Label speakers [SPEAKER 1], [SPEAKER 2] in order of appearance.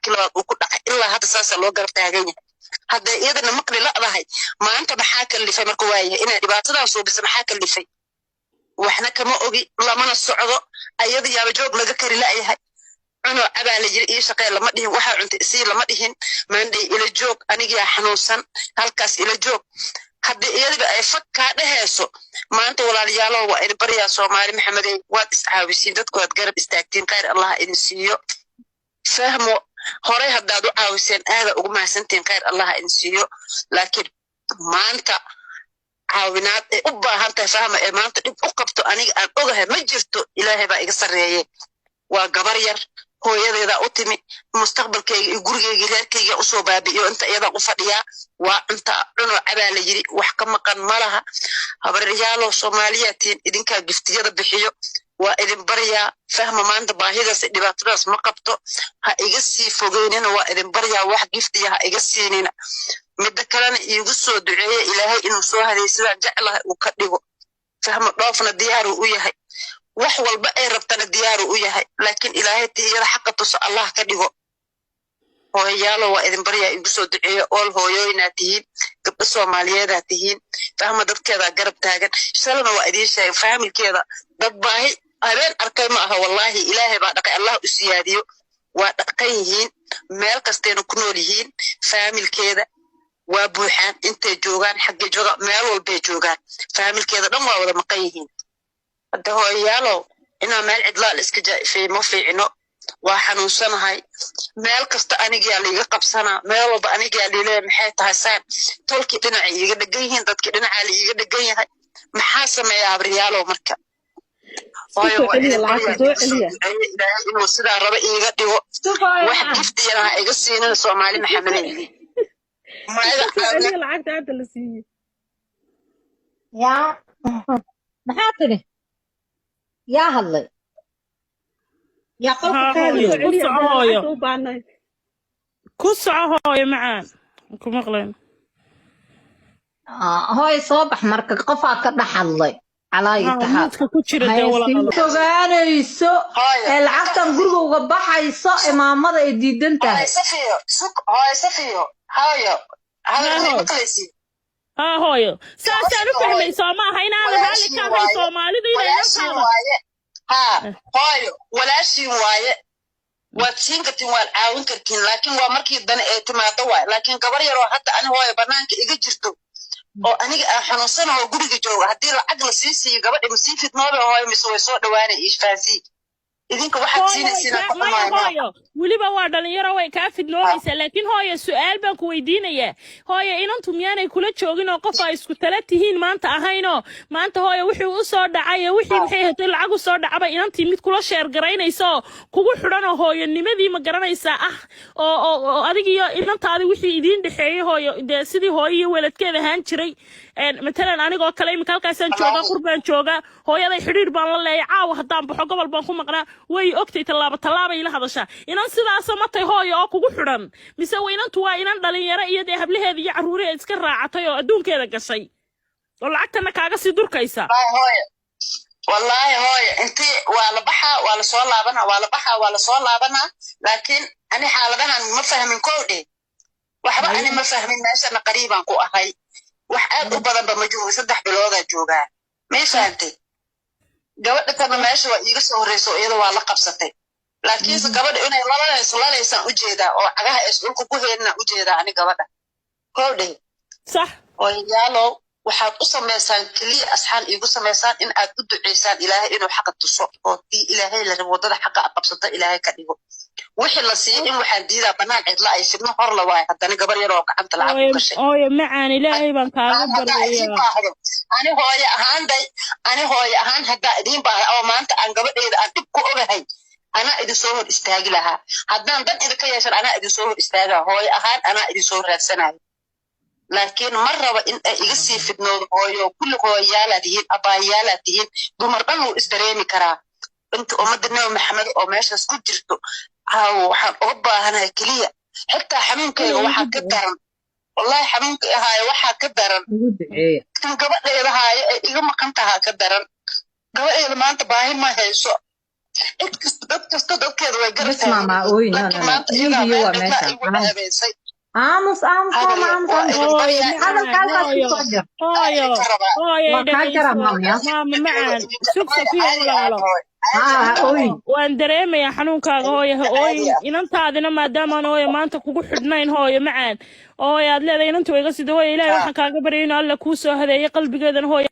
[SPEAKER 1] Markii labaad uu ku dhacay, ilaa hadda saasaa loo garab taagan yahay. Hadday iyadana maqli la'dahay maanta, maxaa kalifay marka? Waayahay, inay dhibaatadan suubisa maxaa kalifay? Waxna kama ogi, lamana socdo. Ayada yaaba joog laga kari la'yahay. Cuno cabaa la yiri, ii shaqee lama dhihin, waxaa cunta isii lama dhihin. Maandhay ila joog, anigiyaa xanuunsan, halkaas ila joog. Haddii iyadiba ay fag kaa dhehayso maanta, walaalayaalo, waa idin baryaa. Soomaali Maxamedey, waad iscaawisiin, dadku waad garab istaagtiin, khayr Allah idin siiyo. Fahmo horey haddaad u caawiseen, aada ugu mahadsantiin, khayr Allah idin siiyo. Laakiin maanta caawinaad ay u baahan tahay Fahma ee maanta dhib u qabto aniga aan ogahay ma jirto. Ilaahay baa iga sarreeye. Waa gabar yar, hooyadeedaa u timi. Mustaqbalkayga iyo gurigayga, reerkayga usoo baabi'iyo, inta iyadaa u fadhiyaa. Waa cunta, cuno, cabaa la yiri, wax ka maqan ma laha. Habaryaalow, Soomaaliyaa tihiin, idinkaa giftiyada bixiyo, waa idin baryaa. Fahma maanta baahidaas iyo dhibaatadaas ma qabto. Ha iga sii fogeynina, waa idin baryaa. Wax giftiya ha iga siinina. Midda kalena, iigu soo duceeya Ilaahay inuu soo haday, sidaan jeclahay uu ka dhigo. Fahma dhoofna diyaaruu u yahay, wax walba ay rabtana diyaaruu u yahay, laakiin Ilaahay tiyada xaqa tuso Allah ka dhigo. Hooyayaalo, waa idin baryaa, igu soo duceeya. Ool hooyooyinaa tihiin, gabdho Soomaaliyeedaa tihiin. Fahma dadkeedaa garab taagan. Shalana waa idiin sheegay, faamilkeeda dad baahi habeen arkay ma aha. Wallaahi, Ilaahay baa dhaqay, Allah u siyaadiyo. Waa dhaqan yihiin, meel kastayna ku nool yihiin. Faamilkeeda waa buuxaan, intay joogaan, xaggay joogaan, meel walbay joogaan. Faamilkeeda dhan waa wada maqan yihiin. Hadda hooyayaalow, inaa meel cidlaa la iska jaa'ifeey ma fiicno. Waa xanuunsanahay, meel kasta anigaa liiga qabsanaa, meel walba anigaa liileeya. Maxay tahay saan? Tolkii dhinaca iiga dhegan yihiin, dadkii dhinacaa liiga dhegan yahay. Maxaa sameeya, habaryaalow? Marka hooyo,
[SPEAKER 2] soo
[SPEAKER 1] waa
[SPEAKER 2] celiya
[SPEAKER 1] idin
[SPEAKER 2] lacagta,
[SPEAKER 1] baryaa,
[SPEAKER 2] soo
[SPEAKER 1] iigu soo
[SPEAKER 2] celiya.
[SPEAKER 1] duceeya Ilaahay inuu sidaa raba iiga dhigo. Wax giftiyana ha iga siinina, Soomaali Maxamedey. Mayada.
[SPEAKER 2] Iska soo celiya lacagta hadda la siiyey.
[SPEAKER 3] Yaa, maxaa tidhi? Yaa hadlay? Yaa qolka
[SPEAKER 4] Haa
[SPEAKER 3] ka
[SPEAKER 4] hooyo.
[SPEAKER 3] hadlay?
[SPEAKER 4] Ku
[SPEAKER 2] Celiya
[SPEAKER 4] soco
[SPEAKER 2] haddaan
[SPEAKER 4] hooyo.
[SPEAKER 2] lacagta u baahnay.
[SPEAKER 4] Ku soco hooyo macaan, ku maqlayn.
[SPEAKER 3] Ah, hooy, soo bax. Marka qofaa ka dhex hadlay calaa
[SPEAKER 4] Haa,
[SPEAKER 3] taxaal.
[SPEAKER 4] Muudka ku jira dee, walaalo.
[SPEAKER 3] Fogaanayso.
[SPEAKER 1] Hooyo.
[SPEAKER 3] Ee lacagtan guriga uga baxayso ee maamada ay diidan
[SPEAKER 1] Hooyo.
[SPEAKER 3] tahay.
[SPEAKER 1] Safiyo, sug. Hooyo Safiyo, hooyo, hadal.
[SPEAKER 4] Haa hooyo.
[SPEAKER 1] Maqlaysid?
[SPEAKER 4] Haa hooyo, saasaan u fahmay. Soo maaha inaadan raalli
[SPEAKER 1] Walaashiin
[SPEAKER 4] ka ahayn
[SPEAKER 1] waaye.
[SPEAKER 4] Soomaalidu inay
[SPEAKER 1] Walaashiin
[SPEAKER 4] inantaada
[SPEAKER 1] waaye. Haa hooyo, walaashiin waaye, waad siin kartiin, waad caawin kartiin, laakiin waa markii dani ay timaado waay. Laakiin gabar yaroo hadda ani hooyo banaanka iga jirto oo aniga aan xanuunsanaho, guriga jooga, haddii lacag la sii siiyo gabadhi, ma sii fidnoobe hooyo, mise way soo dhawaanay? Iishfahansii idinka waxaad
[SPEAKER 4] Hooyo way
[SPEAKER 1] siinaysiin
[SPEAKER 4] kaa
[SPEAKER 1] ku
[SPEAKER 4] maya.
[SPEAKER 1] xumaay.
[SPEAKER 4] Hooyo, weliba waa dhalinyaro, way kaa fidnoobaysaa. Laakiin hooyo, su-aal baan ku weydiinayaa. Hooyo, inantu miyaanay kula joogin oo qof ay isku tala tihiin maanta ahaynoo maanta hooyo wixii u soo dhacay iyo wixii, maxay ahayd, lacag u soo dhacaba inantii mid kula share garaynaysa oo kugu xidhan oo hooyonimadii, ma garanaysaa, ah oo adig iyo inantaadi wixii idiin dhexeeyey hooyo, dee sidii hooyo iyo weladkeed ahaan jiray? Matalan anigoo kale iminka halkaasaan joogaa, qurbaan joogaa, hooyaday xidhiir baan la leeyahay. Caawa haddaan baxo, gobol baan ku maqnaa, way ogtay, tallaabo tallaabay ila hadashaa. Inan sidaasa ma tay hooyo oo kugu xidhan, mise inantu waa inan dhalinyaro iyo dee hablaheeda iyo carruuraheeda iska raacatay oo adduunkeeda gashay oo lacagtana kaaga sii durkaysa?
[SPEAKER 1] Wallaahi hooyo, wallaahi hooyo, intii waa la baxaa, waa lasoo laabanaa, waa la baxaa, waa lasoo laabanaa. Laakiin ani xaaladahan ma fahmin kowdhe, waxba ani ma fahmin. Meeshana qariibaan ku ahay, wax aad u badanba ma joogo, 3 biloodaa joogaa. May fahantay? Gabadha tana meesha waa iiga soo horreyso, iyada waa la qabsatay. Laakiinse gabadha inay lalayso lalaysaan ujeedaa oo cagaha is dhulka ku heeninaan ujeedaa ani gabadha kowdhe.
[SPEAKER 4] Sax.
[SPEAKER 1] Hooyayaalow, waxaad u samaysaan keliya asxaan iigu samaysaan in aad u duceysaan Ilaahay inuu xaqa tuso oo tii Ilaahay la rabo waddada xaqa a qabsato Ilaahay ka dhigo. Wixii la siiyo in waxaan diidaa bannaan cidla ay fidno hor la waayo. Haddana gabar yar oo gacanta lacag u
[SPEAKER 4] Hooyo,
[SPEAKER 1] gashay.
[SPEAKER 4] Hooyo macaan, Ilaahay baan kaaga
[SPEAKER 1] Haddaa idiin
[SPEAKER 4] baryayaa.
[SPEAKER 1] baahdo, ani hooyo ahaan day, ani hooyo ahaan haddaa idiin baahdo oo maanta aan gabadheeda aan dhib ku ogahay, anaa idin soo hor istaagi lahaa. Haddaan dan idinka yeeshan, anaa idin soo hor istaagaa. Hooyo ahaan anaa idin soo raadsanayo, laakiin ma raba in ay iga sii fidnoodo. Hooyo, kulli hooyayaalaad tihiin, abbaayayaalaad tihiin, dumar dhan wuu isdareemi karaa. Inta ummadda Nebi Maxamed oo meeshaas ku jirto caawo, waxaan uga baahanahay keliya, xitaa xanuunkayga waxaa ka daran, wallahi xanuunka ahaayo waxaa ka daran
[SPEAKER 3] Ugu duceeya.
[SPEAKER 1] kan gabadheeda haayo ee iga maqan tahaa ka daran. Gabadheeda maanta baahi ma hayso. Cid kasta, dad kasta dadkeeda way garab
[SPEAKER 3] Bas
[SPEAKER 1] taagan
[SPEAKER 3] maama,
[SPEAKER 1] yihiin.
[SPEAKER 3] ooy, no,
[SPEAKER 1] Laakiin
[SPEAKER 3] no, no.
[SPEAKER 1] maanta iyadaa
[SPEAKER 3] Video
[SPEAKER 1] meel
[SPEAKER 3] waa
[SPEAKER 1] cidlaa
[SPEAKER 3] meesha.
[SPEAKER 1] igu ceebaysay.
[SPEAKER 3] Aamus, aamus,
[SPEAKER 1] Habal,
[SPEAKER 3] maama, aamus,
[SPEAKER 1] waa
[SPEAKER 3] aamus.
[SPEAKER 1] idin
[SPEAKER 4] Hooyo
[SPEAKER 1] baryaa.
[SPEAKER 3] Hadalka
[SPEAKER 4] macaan,
[SPEAKER 3] halkaas ku
[SPEAKER 4] hooyo
[SPEAKER 3] soo jir.
[SPEAKER 4] hooyo
[SPEAKER 1] Idinka rabaa.
[SPEAKER 4] Hooyo,
[SPEAKER 3] Waa kaa jara,
[SPEAKER 4] dhegayso.
[SPEAKER 3] maamaya.
[SPEAKER 4] Maama macaan, sug Safiya walaalo.
[SPEAKER 3] Haa, ha ooyin.
[SPEAKER 4] Waan dareemayaa xanuunkaaga, hooyo, ha ooyin. Inantaadina maadaamaan hooyo maanta kugu xidhnayn, hooyo macaan, hooyo, aad leedahay inantu iga sida, hooyo, Ilaahay waxaan kaaga baryay inuu Alla kuu soo hadeeyay qalbigeedana, hooyo.